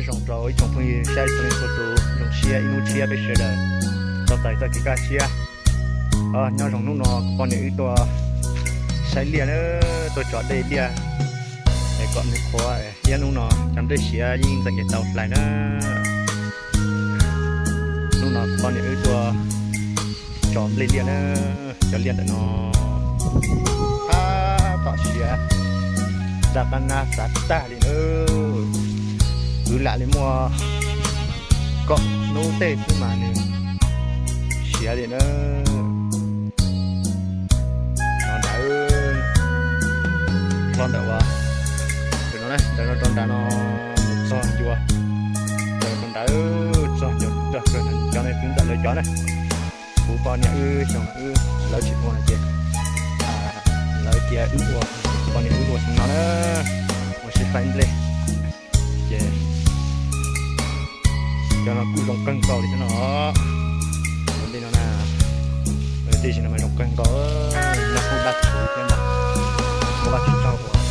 Zoo rau ib tsoom phooj ywg saib txhua leej txhua tus, zoo siab ib hnub tshiab peb sawv daws tau txais txoj kev kaj siab. Nyob zoo hnub no poj niam wb tuaj saib liaj na, tuaj tso dej liaj es kom nws qhuav thiab. Hnub no cov nplej siav yeej ntxeem tsis tau hlais na. Hnub no poj niam wb tuaj tso nplej liaj na, cov liaj ntawm no tab tom siav, nta qab nab xav tag li na. Kwv lam li muaj kaum hnub tej xwb mas nws siav li na. No nrad, hlo ntawm uas, ntawm no, ntawm no rau nrad no, txog ncua, ntawm no rau nrad, txog ncua, cov no kwv ntawm lawv cov na. Kuv poj niam wb xyoo no wb lawv tsis ua no ces lawv tias wb ua, poj niam wb ua xyoo no na, ua sib faib nplej. Ces cov no kuj zoo kawg nkaus li thiab no. Ua ntej no na, ua ntej no mas zoo kawg nkaus, noj kuj daj rhuv thiab ntag, muaj vaj tse tsaug uas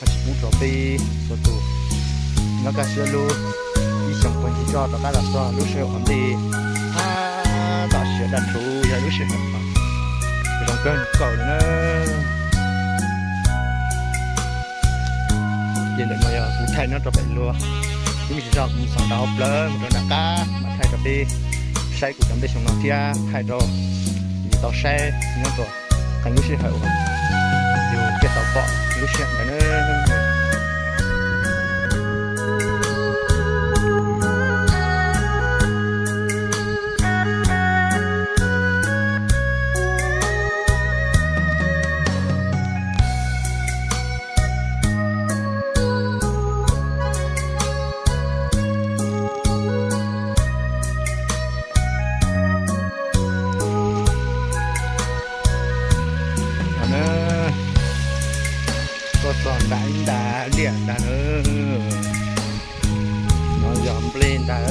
tsis pub rau peb txhua tus nyob kaj siab lub ib xyoos puag ncig zoj rov qab los txog lub sij hawm qhov nplej tab tom siav daj rhuv yog lub sij hawm zoo kawg nkaus li na. Ces ntawm no yog kuv thaij nyob rau pem luag, lub sij hawm kuv txog nram hauv plawv mus rau nram qab mas thaij rau peb saib kuv cov nplej xyoo no thiab thaij rau yus tau saib nyob rau qee lub sij hawm uas yus thiaj tau pom lub sij hawm ntawd na. Tuaj txog nram ib nta liaj ntag na. No yog nplej ntag,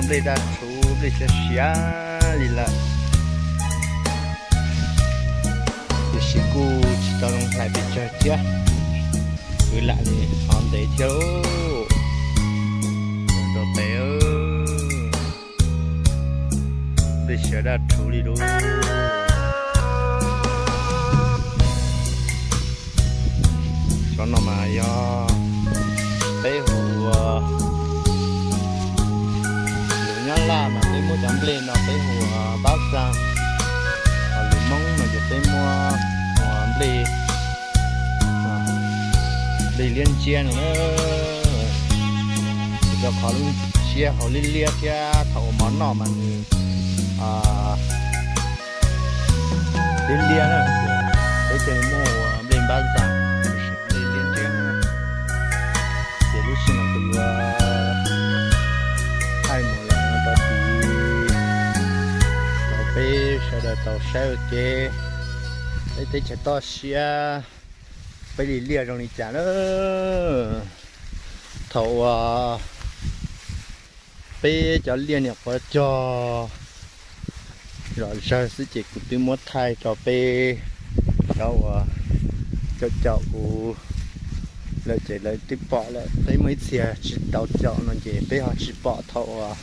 nplej daj rhuv, nplej siav siav li lawm. Tiam sis kuj tsis tau zoo hlais pes tsawg thiab, kwv lam li hov ntev thiab lauj. Rau pem, nplej siav daj rhuv li lauj. Cov no mas yog peb hu ua, lus Nyab Laj mas peb muab cov nplej no peb hu ua pab xaj, ho lus Hmoob no ces peb muab hu ua nplej, nplej liab ntsiab no na. Rau qhov lub ntsiab hauv liab liab thiab thaum ua mov noj mas nws liab liab na, peb thiaj li muab hu ua nplej npab xaj, nplej liab ntsiab. Ces lub sij hawm no kuv yuav thaij mus lawm no rau tid, rau peb sawv daws tau saib ua ke peb teb chaws toj siab, peb li liaj zoo li cas na. Thaum uas peb cov liaj niam qhuav cog zom zawg xwb ces kuv twb muab thaij rau peb cov uas caum caum kuv lawm ces lawv twb pom lawm. Peb muaj ib txhia tsis tau caum no ces peb ho tsis pom thaum uas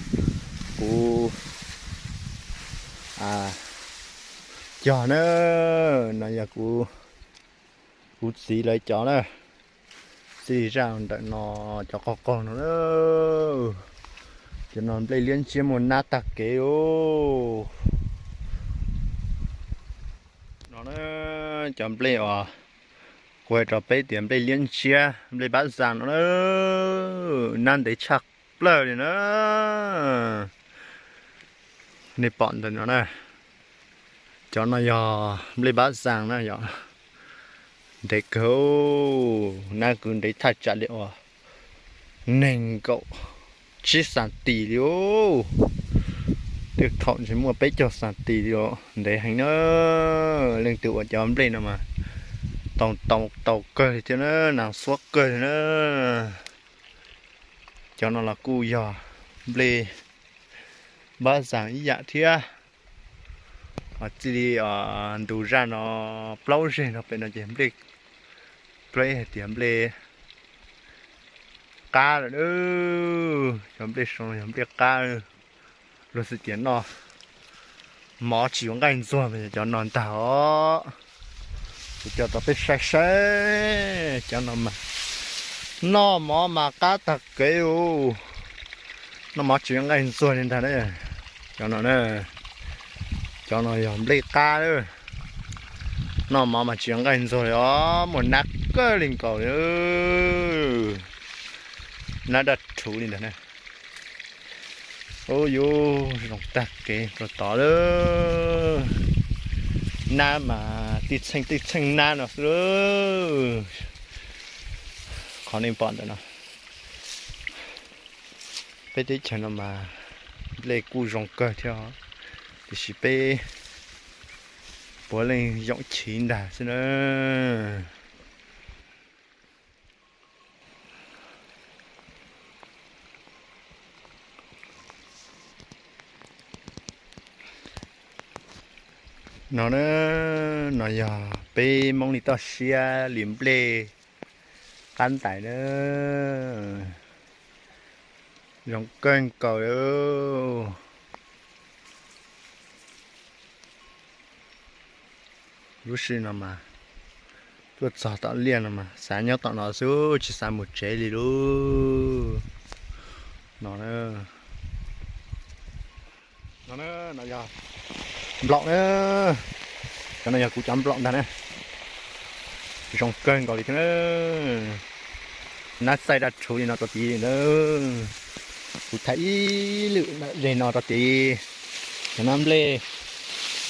kuv cog na. No yog kuv, kuv txiv lawv cov na, xij zaj ntawm no, cov qaug qaug no na. Cov no nplej liab ntsiab muaj nab tag kev os. No na, cov nplej uas kuv hais rau peb tias nplej liab ntsiab, nplej npab xaj no na, nab ntev tshaj plaws li na. Nej pom ntawm no na, cov no yog nplej npab xaj na yom. Ntev kawg, nab kwv ntev thaj tsam li uas nees nkaum tsib xas tis li os. Tej thaum ntshe muaj peb caug xas tis li os, ntev heev na. Leej twg ua cov nplej no mas tau, tau, tau kawg li thiab na, nas xuab kawg li na. Cov no los kuj yog nplej npab xaj ib yam thiab. Ho txij li ntu zaj no plaub zeg no pem no ces nplej, plaub hais tias nplej qab lawm. Cov nplej soo yog nplej qab, luag xwm tias noj mov tsis yuav nqaij ntxuag mas yog cov no ntag os. Kuv coj rau peb saib saib cov no mas noj mov mas qab tag kev u, noj mov tsis yuav nqaij ntxuag li ntag na. Cov no na, cov no yog nplej qab, noj mov mas tsis yuav nqaij ntxuag li os, muaj nab kawg li nkaus li, nab daj rhuv li ntag na. Ub, yuav zoo tag kev rau tod lawm. Nab mas tij txheej tij txheej nab no xwb lawm. Qhov nej pom ntawm no, peb teb chaws no mas nplej kuj zoo kawg thiab, tiam sis peb puav leej yoom chiv ntag xwb na. No na, no yog peb Hmoob li toj siab li nplej qab ntais na, zoo kawg nkaus li. Lub sij no mas tuaj txog tom liaj no mas xav nyob tom no xwb tsis xav mus tsev li lauj. No, no yog nplaum na, cov no yog kuv cov nplaum ntag na. Zoo kawg nkaus li thiab na. Nab xaij daj rhuv li no rau tid na. Kuv thaij ib lwm ze no rau tid, cov nab nplej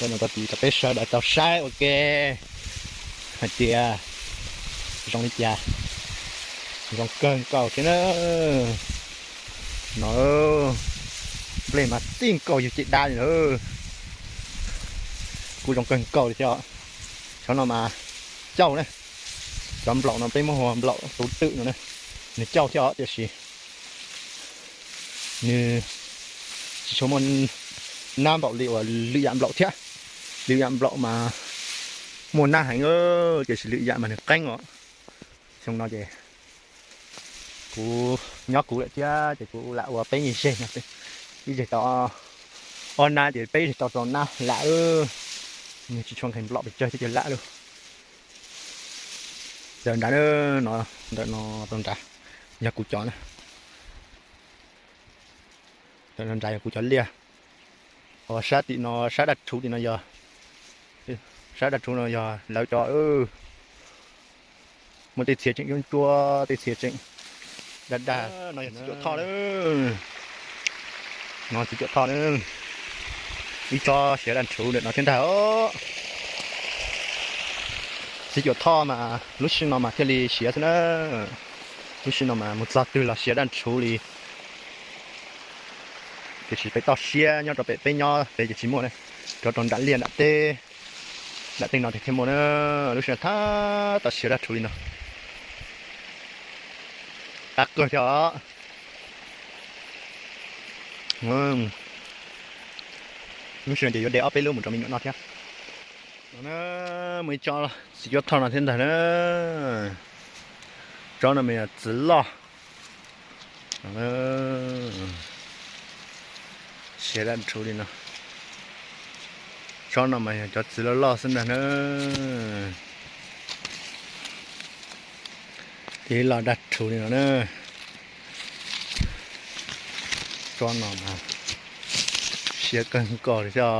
no rau tid rau peb sawv daws tau saib ua ke hais tias zoo li cas. Zoo kawg nkaus thiab na. No, nplej mas txij nkaus yog ceg dab li na. Kuj zoo kawg nkaus li thiab. Cov no mas cauj na. Cov nplaum no peb muab hu ua nplaum tus twm no na, nws cauj thiab os, tiam sis nws tsis tshua muaj nab npaum li uas lwm yam nplaum thiab. Lwm yam nplaum mas muaj nab heev, tiam sis lwm yam mas nws qeeb os. Xyoo no ces kuv nyob kuv lawm thiab ces kuv lam ua peb ib zeg no, ib zeg tau ob nab ces peb zeg tau rau nab lam, nws tsis tshua nqhis nplaum pes tsawg thiab ces lam lauj. Ntawm nrad, no, ntawm no rau nrad yog kuv cov na. Ntawm no nrad yog kuv cov liaj. Ho sab tim no, sab daj rhuv tim no yog, sab daj rhuv no yog lawv cov. Muaj tej txhia tseem cuab cuab, tej txhia tseem daj daj. No yog txiv cuam thoj na. No txiv cuam thoj na. Ib tsob siav daj rhuv ntawm no thiab ntag os. Txiv cuam thoj mas lub sij no mas thiaj li siav xwb na. Lub sij no mas mus txog twg los siav daj rhuv li. Tiam sis peb toj siab nyob rau pem peb nyob pem ces tsis muaj na. Rov rau nram liaj nram teb, nram tej no thiaj muaj na. Lub sij no thab toj siav daj rhuv li no. Qab kawg thiab os. Lub sij no ces yuav de ob peb lub mus rau me nyuam noj thiab. No na, muaj ib tsob txiv cuam thoj no thiab ntag na. Tsob no mas yog txiv loj. Siav daj rhuv li no. Tsob no mas yog cov txiv loj loj xwb ntag na. Txiv loj daj rhuv li no na. Tsob no mas siav kawg nkaus li thiab os.